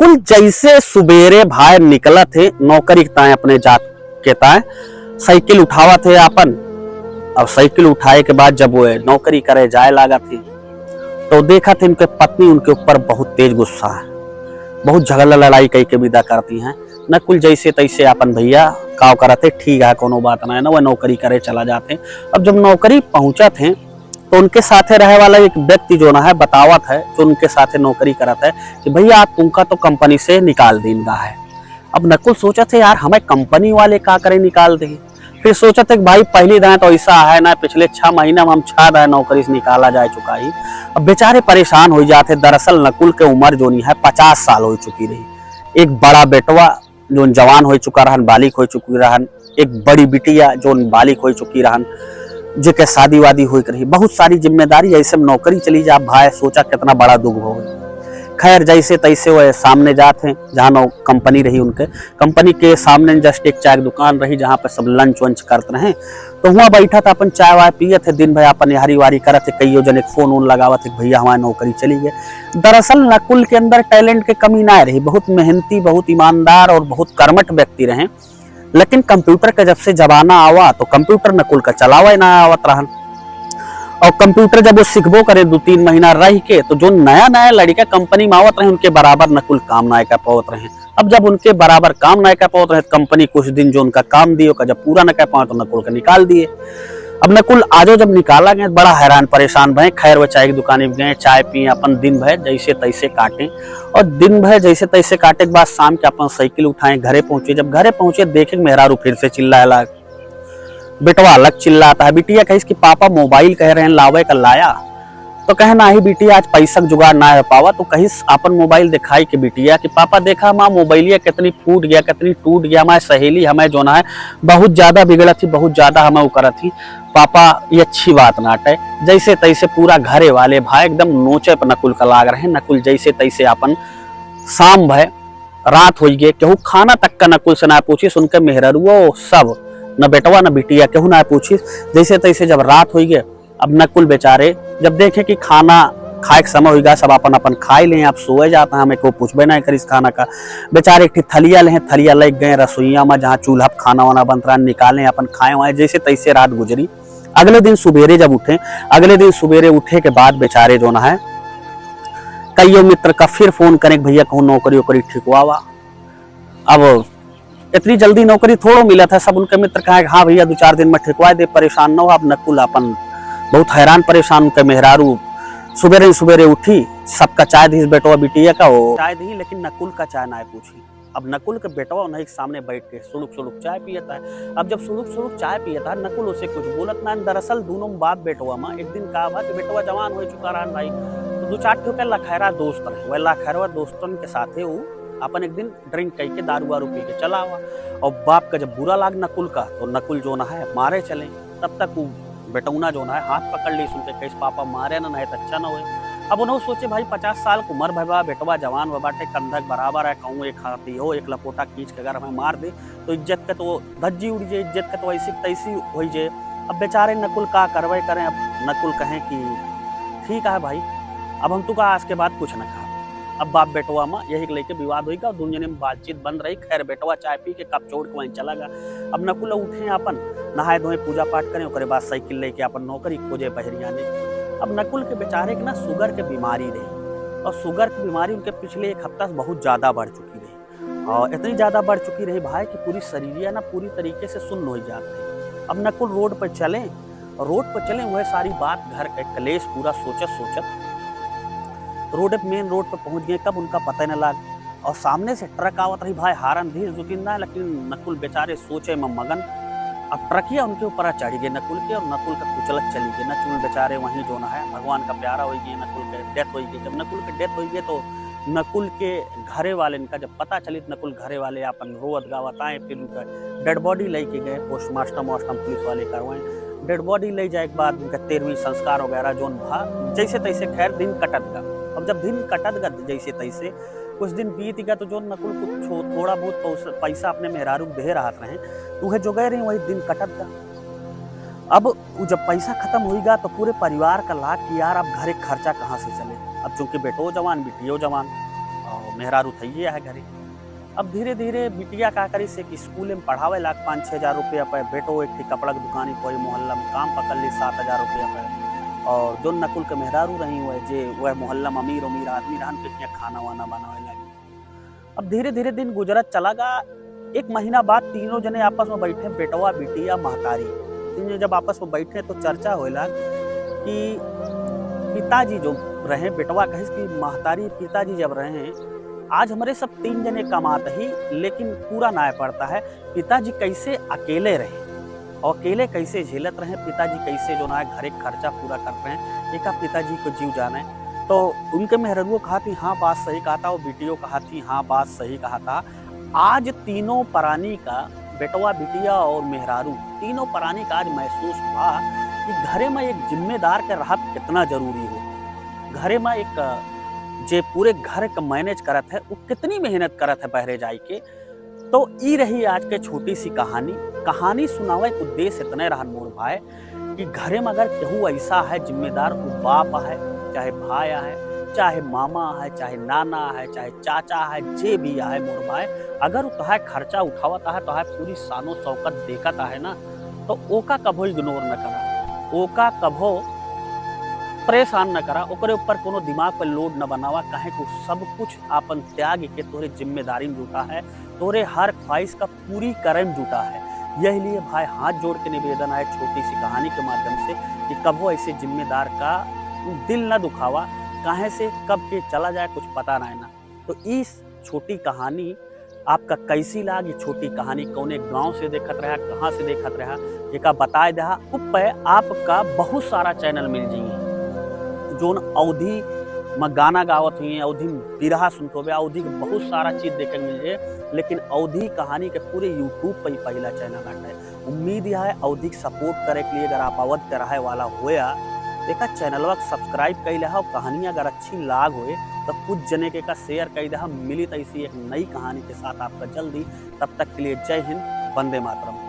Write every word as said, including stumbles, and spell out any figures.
नकुल जैसे सुबेरे भाई निकलत हे नौकरी के ताए, अपने जात के ताए, साइकिल उठावत हे आपन। अब साइकिल उठाए के बाद जब वो नौकरी करे जाए लागत हे, तो देखत हे उनके पत्नी उनके ऊपर बहुत तेज गुस्सा है, बहुत झगड़ा लड़ाई कई के विदा करती हैं। नकुल जैसे तैसे आपन भैया काव करत हे, ठीक है, कोनो बात ना है ना, वह नौकरी करे चला जात हे। अब जब नौकरी पहुंचत हे, तो उनके साथे रहे वाला एक व्यक्ति जो ना है बतावत है, जो उनके साथे नौकरी करत है, कि भैया, तुमका तो कंपनी से निकाल दीन गा है। अब नकुल सोचत है, यार, हमें कंपनी वाले का करे निकाल दे। फिर सोचत है कि भाई, पहली दाएं तो ऐसा है ना, पिछले छह महीना में हम छह दाएं नौकरी से निकाला जा चुका ही। अब बेचारे परेशान हो जाते। दरअसल नकुल के उम्र जो नहीं है, पचास साल हो चुकी रही। एक बड़ा बेटवा जो जवान हो चुका रहन, बालिग हो चुकी रहन, एक बड़ी बिटिया जो बालिग हो चुकी रहन, जेके शादी वादी होई के रही, बहुत सारी जिम्मेदारी, ऐसे में नौकरी चली जा भाई, सोचा कितना बड़ा दुख होई। खैर, जैसे तैसे वह सामने जात हैं, जहाँ नौ कंपनी रही उनके, कंपनी के सामने just एक चाय की दुकान रही, जहाँ पे सब lunch वंच करत रहे। तो हुआं बैठत है, अपन चाय वाय पियत है, दिन भर अपन यारी वारी करत है, कईयो जने के फोन वोन लगावत है कि भैया, हमारी नौकरी चली गए। दरअसल नकुल के अंदर talent के कमी ना रही, बहुत मेहनती, बहुत ईमानदार और बहुत कर्मठ व्यक्ति रहे। लेकिन computer का जब से जमाना आवा, तो computer नकुल का चलावे ना आवत रहन। और computer जब वो सीखबो करे दो तीन महीना रह के, तो जो नया नया लड़का कंपनी में आवत रहे, उनके बराबर नकुल काम ना कर पावत रहे। अब जब उनके बराबर काम ना कर पावत रहे, तो कंपनी कुछ दिन जो उनका काम दिए, ओका जब पूरा ना कर पावे, तो नकुल का निकाल दिए। अब नकुल आजो जब निकाला गए, बड़ा हैरान परेशान भए। खैर, वो चाय की दुकान में गए, चाय पिए, अपन दिन भर जैसे तैसे काटे। और दिन भर जैसे तैसे काटे के बाद शाम के अपन साइकिल उठाए, घरे पहुंचे। जब घरे पहुंचे, देखे कि मेहरारू फिर से चिल्लाए लाग। बेटवा अलग चिल्लाता है। बिटिया कहिस कि पापा मोबाइल कह रहे हैं लावे का, लाया? तो कहे, नाही बिटिया, आज पैसा के जुगाड़ ना हो पावा। तो कहिस अपन मोबाइल दिखाई के बिटिया कि पापा देखा, हमार मोबाइलिया कितनी फूट गया, कितनी टूट गया, हमारे सहेली हमें जो ना है बहुत ज्यादा बिगड़त थी, बहुत ज्यादा हमें वो करत थी। पापा, ये अच्छी बात ना है। जैसे तैसे पूरा घरे वाले भाई एकदम नोचे पर नकुल का लाग रहे। नकुल जैसे तैसे अपन शाम भय रात होई गए, केहू खाना तक का नकुल से ना पूछिस, उनके मेहररुओ सब, न बेटवा न बिटिया, केहू ना पूछिस। जैसे तैसे जब रात होई गए, अब नकुल बेचारे जब देखे कि खाना खाए के समय होई गया, सब अपन अपन खाए लें, अब सोए जाता है, हमें केहू पूछबे ना करिस खाना का। बेचारे एक ठे थलिया लें, थलिया लेके गए रसोइया में, जहाँ चूल्हा पे खाना वाना बनत रहा, निकालें, अपन खाए वाए, जैसे तैसे रात गुजरी। अगले दिन सुबेरे जब उठे, अगले दिन सुबेरे उठे के बाद बेचारे जो ना है, कईयो मित्र का फिर फोन करें कि भैया, कहूँ नौकरी वोकरी ठिकवावा। अब इतनी जल्दी नौकरी थोड़ो मिला था। सब उनके मित्र कहा कि हाँ भैया, दो चार दिन में ठिकवा दे, परेशान न हो। अब नकुल अपन बहुत हैरान परेशान, उनके मेहरारू सुबेरे सुबेरे उठी, सबका चाय दी, बेटवा बिटिया का हो चाय दी, लेकिन नकुल का चाय ना पूछी। अब नकुल के बेटवा उन्हीं के सामने बैठ के सुड़ुक सुड़ुक चाय पियता है। अब जब सुड़ुक सुड़ुक चाय पियता है, नकुल उसे कुछ बोलत ना। दरअसल दोनों बाप बेटवा में एक दिन का बा कि बेटवा जवान हो चुका रहन भाई, तो दो चार ठो के लखैरा दोस्त रहे, वह लखैरवा दोस्तन के साथे वो अपन एक दिन ड्रिंक कई के, दारू वारू पी के चला आवा। और बाप का जब बुरा लाग नकुल का, तो नकुल जो ना है मारे चले। तब तक वो बेटौना जो ना है हाथ पकड़ ली, सुन के कहिस, पापा मारे ना, नहीं तो अच्छा ना होए। अब उन्हों सोचे, भाई, पचास साल के उम्र भवा, बेटवा जवान भवा बाटे, कंधक बराबर है, कहूँ एक हाथी हो, एक लपोटा खींच के अगर हमें मार दे, तो इज्जत का तो धज्जी उड़ जाए, इज्जत का तो ऐसी तैसी हो जाए। अब बेचारे नकुल का करवाई करें। अब नकुल कहें कि ठीक है भाई, अब हम तुका आज के बाद कुछ ना कहा। अब बाप बेटवा में यही के लेके विवाद होई का, दोनों जने में बातचीत बंद रही। खैर, बेटवा चाय पी के कप छोड़ के वहीं चला गया। अब नकुल उठे, अपन नहाए धोए, पूजा पाठ करें, ओकरे बाद साइकिल लेके अपन नौकरी खोजे बहरिया ने। अब नकुल के बेचारे के ना शुगर के बीमारी रही, और शुगर की बीमारी उनके पिछले एक हफ्ता से बहुत ज्यादा बढ़ चुकी रही, और इतनी ज्यादा बढ़ चुकी रही भाई कि पूरी शरीरिया ना पूरी तरीके से सुन्न हो जात रही। अब नकुल रोड पर चले, और रोड पर चले, वह सारी बात, घर के कलेश पूरा सोचत सोचत रोड पे, मेन रोड पे पहुंच गए। कब उनका पता ही ना लाग, और सामने से ट्रक आवत रही भाई, हारन धीर जुटिन ना, लेकिन नकुल बेचारे सोचे में मगन। अब ट्रकिया उनके ऊपर आ चढ़ गए नकुल के, और नकुल का कुचलत चली गए। नकुल बेचारे वहीं जो ना है, भगवान का प्यारा हो गए, नकुल के डेथ हो गए। जब नकुल के डेथ हो गए, तो नकुल के घरे वाले इनका जब पता चली, तो नकुल घरे वाले अपन रोवत गावत आए, फिर उनका डेड बॉडी लेके गए, पोस्टमार्टम वॉस्टम पुलिस वाले करवाए। डेड बॉडी ले जाए के बाद उनका तेरहवीं संस्कार वगैरह जोन भा, जैसे तैसे खैर दिन कटत गा। अब जब दिन कटत गा जैसे तैसे, कुछ दिन बीत गया, तो जो नकुल कुछ थो-, थोड़ा बहुत पौस-, पैसा अपने मेहरारू के दे रहत रहे, तो वह जो गए रहे, वही दिन कटत गा। अब उ जब पैसा खत्म होई गा, तो पूरे परिवार का लाग कि यार, अब घरे खर्चा कहाँ से चले। अब चूंकि बेटो जवान, बिटियो जवान, और मेहरारू थइये है घरे। अब धीरे धीरे बिटिया का करी से कि स्कूल में पढ़ावे लाग पाँच छः हजार रुपया पे, बेटो एक ठे कपड़ा के दुकानी कोई मोहल्ला में काम पकड़ ली सात हजार रुपया पे। और जो नकुल के मेहरारू रही हुए जे वह मोहल्ला में अमीर अमीर आदमी रहन के हियां खाना वाना बनावे लागी। अब धीरे धीरे दिन गुजरत चला गा। एक महीना बाद तीनों जने आपस में बैठे, बेटवा, बिटिया, महतारी, तीनों जब आपस में बैठे तो चर्चा होए लाग कि पिताजी जो रहे, बेटवा कहिस कि महतारी, पिताजी जब रहे, आज हमरे सब तीन जने कमात ही, लेकिन पूरा नाय पड़ता है। पिताजी कैसे अकेले रहे और अकेले कैसे झेलत रहे, पिताजी कैसे जो ना है घरे खर्चा पूरा करत रहे, एका पिताजी को जीव जाने। तो उनके मेहररुओ कहा थी, "हाँ, बात सही कहा था," और बिटियो कहा थी, "हाँ, बात सही कहा था।" आज तीनों परानी का, बेटवा, बिटिया और मेहरारू, तीनों परानी का आज महसूस हुआ कि घरे में एक जिम्मेदार के रहब कितना जरूरी हो। घरे में एक, जे पूरे घर का मैनेज करत है, वो कितनी मेहनत करत है बहरे जाई के। तो ई रही आज के छोटी सी कहानी। कहानी सुनावे के उद्देश्य इतने रहन मोर भाई कि घरे में अगर केहू ऐसा है जिम्मेदार, वो बाप है, चाहे भाई है, चाहे मामा है, चाहे नाना है, चाहे चाचा है, जे भी है मोर भाई, अगर वो तोहार खर्चा उठावत है, तोहार पूरी शानो शौकत देखत है ना, तो ओका कभो इग्नोर न करा, ओका कभो परेशान न करा, ओकरे ऊपर कोनो दिमाग पर लोड न बनावा, काहे कि सब कुछ आपन त्याग के तोहरे जिम्मेदारी में जुटा है, तोहरे हर ख्वाहिश का पूरी करे में जुटा है। यही लिए भाई हाथ जोड़ के निवेदन है छोटी सी कहानी के माध्यम से कि कभो ऐसे जिम्मेदार का दिल न दुखावा, काहे से कब के चला जाए कुछ पता ना है ना। तो इस छोटी कहानी आपका कैसी लागी, छोटी कहानी कौने गांव से देखत रहा, कहाँ से देखत रहा, एका बताए दहा। उप पे आपका बहुत सारा चैनल मिल जाइए, जोन अवधी में गाना गावत हुई, अवधी में बिरहा सुनत होबे, अवधी के बहुत सारा चीज देखे के मिल जाए। लेकिन अवधी कहानी के पूरे YouTube पे ही पहला चैनल आटा है। उम्मीद यह है अवधी के सपोर्ट करे के लिए अगर आप अवध के रहे वाला होया, एका चैनलवा के सब्सक्राइब कर लिहा और कहानियाँ अगर अच्छी लाग होए तो कुछ जने के का शेयर कर दिहा। मिली तो इसी एक नई कहानी के साथ आपका जल्दी। तब तक के लिए जय हिंद, वंदे मातरम।